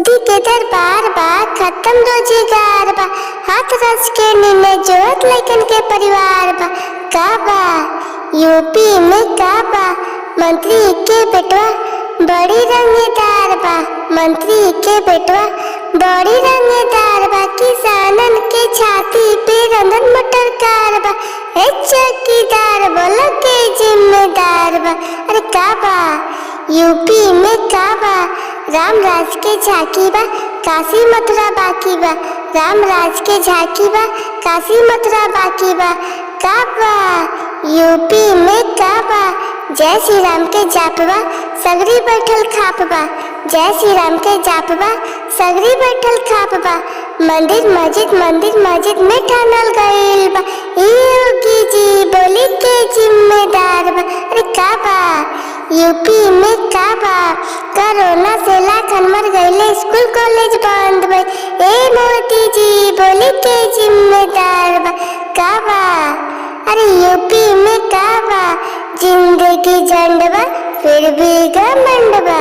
मोदी के दरबार बा, खत्म रोजगार बा, हाथरस के निने जोत लइकन के परिवार बा। का बा यूपी में का बा? मंत्री के बेटवा बड़ी रंगदार बा, मंत्री के बेटवा बड़ी रंगदार बा। किसानन के छाती पे रंगन मोटर कार बा। ए चौकीदार बोलो के जिम्मेदार बा। अरे का बा यूपी में का बा? राम राज के झांकी बा, काशी मथुरा बाकी बा। राम राज के झांकी बा, काशी मथुरा बाकी बा। का बा यूपी में का बा? जय श्री राम के जाप बा, सगरी बैठल खाप बा। जय श्री राम के जाप बा, सगरी बैठल खाप बा। मंदिर मस्जिद, मंदिर मस्जिद में ठानल गइल बा। ई योगी जी बोली के जिम्मेदार बा। अरे का बा यूपी में का बा? कोरोना से लाखन मर गइले, स्कूल कॉलेज बंद भइल। ए मोदी जी बोली के जिम्मेदार बा। का बा? अरे यूपी में का बा? जिंदगी झंड बा, फिर भी घमंड बा।